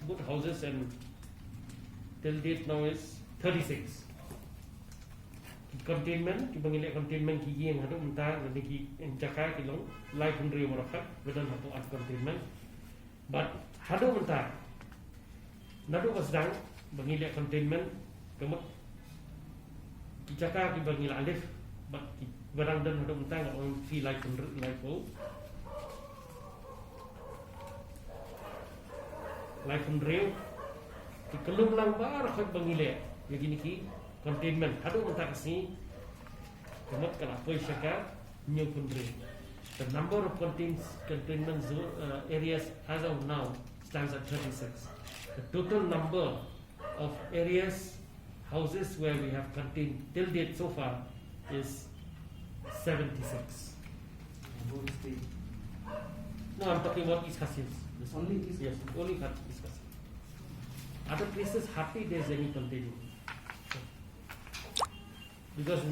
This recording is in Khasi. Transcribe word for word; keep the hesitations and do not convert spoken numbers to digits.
Both houses and till date now is thirty-six. Ki containment, kiba ngi leh containment ki ïing haduh mynta, lane ki jaka ki long laiphew hynriew baroh khat, ba don hapoh containment. But haduh mynta, naduh ba sdang ba ngi leh containment, ka mut ki jaka kiba ngi la lift, bad kiba dang don haduh mynta nga ong ki laiphew hynriew, laiphew, laiphew hynriew. Ki kyllum lang baroh khat ba ngi leh ïa kine ki containment haduh mynta ka sngi, ka mut ka la poi sha ka hynñiewphew hynriew. The number of contains, containment zone, uh, areas as of now stands at thirty-six. The total number of areas, houses where we have contained till date so far is seventy-six. Whole state. No, I'm talking about East Khasi Hills. This one. Only East Yes, Khasi. Only Khasi, East Khasi. Other places, hardly there's any containment. Because